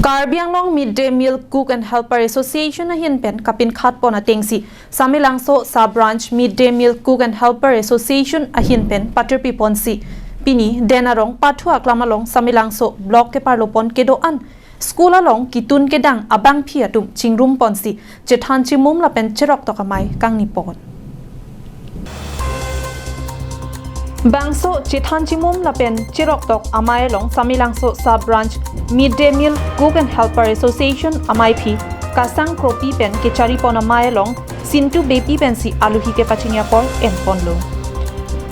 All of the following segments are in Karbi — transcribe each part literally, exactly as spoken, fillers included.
Karbi Anglong Mid Day Meal Cook and Helper Association ahin pen kapinkhat pon atengsi Samelangso Sub Branch Mid Day Meal Cook and Helper Association ahin pen patirpi ponsi pini Den Arong Pathu Aklam along Samelangso Block keparlo pon kedo-an school along kitun kedang abangphi atum chingrum ponsi chethan chimum lapen cheroktok amei kangni pon. Bangso chethan chimum lapen cheroktok amei along Samelangso Sub Branch Mid Day Meal Cook and Helper Association ameiphi Kasang Kropi pen kechari pon amei along Sintu Beypi pensi aluhi kepachini apor en ponlo.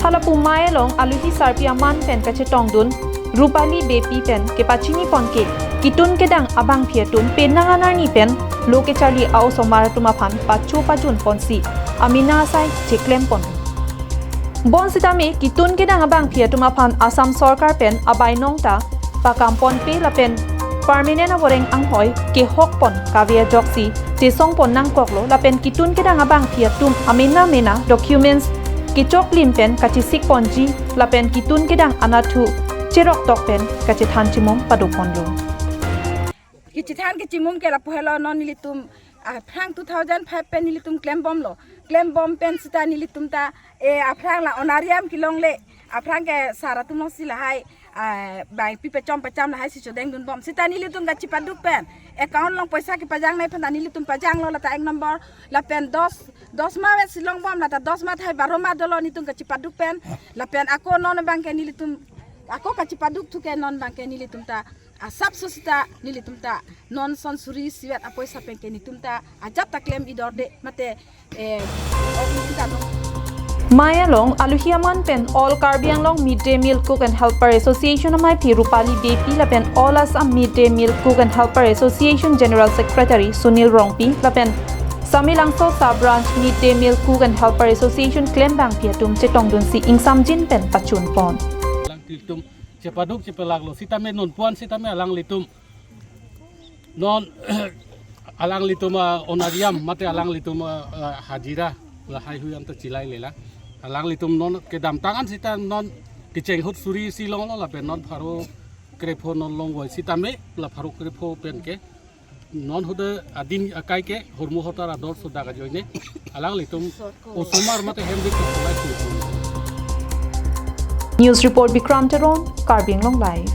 Halapu amei along aluhi sarpi aman pen kachetongdun Rupali Beypi pen kepachini pon ke kitun kedang abangphi atum penang anarni pen lo kecharli a-osomar atum aphan pacho pajun ponsi amena asai cheklem pon. Bonsitame kitun kedang abangphi atum aphan Assam Sorkar pen abainong ta pakam ponpe lapen permanent avoreng anghoi kehok pon kave ajoksi chesong pon nangkoklo lapen kitun kedang abangphi atum amena mena documents kechoklim pen kachesik ponji lapen kitun kedang anatthu cheroktok pen kachethan chimum pado ponlo. Kachethan kachimum ke lapu helo, non nelitum aphrang two thousand five pen nelitum klembomlo. Klembom pen seta nelitum ta, eh, aphrang la honorarium kelongle. Aphrang ke sar atum alongsi lahai, ah, bangpi pachom pacham lahai si chodengdunbom. Seta nelitum kachepaduk pen account along poisa kepajangnei aphan ta nelitum pajanglo, lata ek nombor lapen dos, dos ma vet si longbom, lata dos ma thai baro ma dolo nelitum kachepaduk pen. Lapen ako non abang ke nelitum, ako kachepaduk thu ke non abang ke nelitum ta asapso seta nelitum ta non son suri isi vet apoisa pen ke nelitum ta ajat ta klem idorde mate, eh, ok nelitum ta non. Amei along aluhi aman pen All Karbi Anglong Mid Day Meal Cook and Helper Association ameiphi Rupali Beypi lapen All Assam Mid Day Meal Cook and Helper Association General Secretary Sunil Rongpi lapen Samelangso Sub Branch Mid Day Meal Cook and Helper Association klembangphi atum chetongdunsi ingsamjin pen pachun pon. Alanglitum chepaduk chepelaklo sitame non puan sitame alanglitum non alanglitum, ah, honorarium mate alanglitum, ah, ah, hajira lahai hui anta chilai lela. Alanglitum non kedamtang an seta non kecheng ahut suri isi longlo lapen non pharo krepho non longvoi sitame la pharo krepho pen ke non ahut adim akai ke hormu hotar ador sodak ajoine alanglitum osomar mate hem dik ke solai su. News report Bikram Teron, Karbi Anglong Live.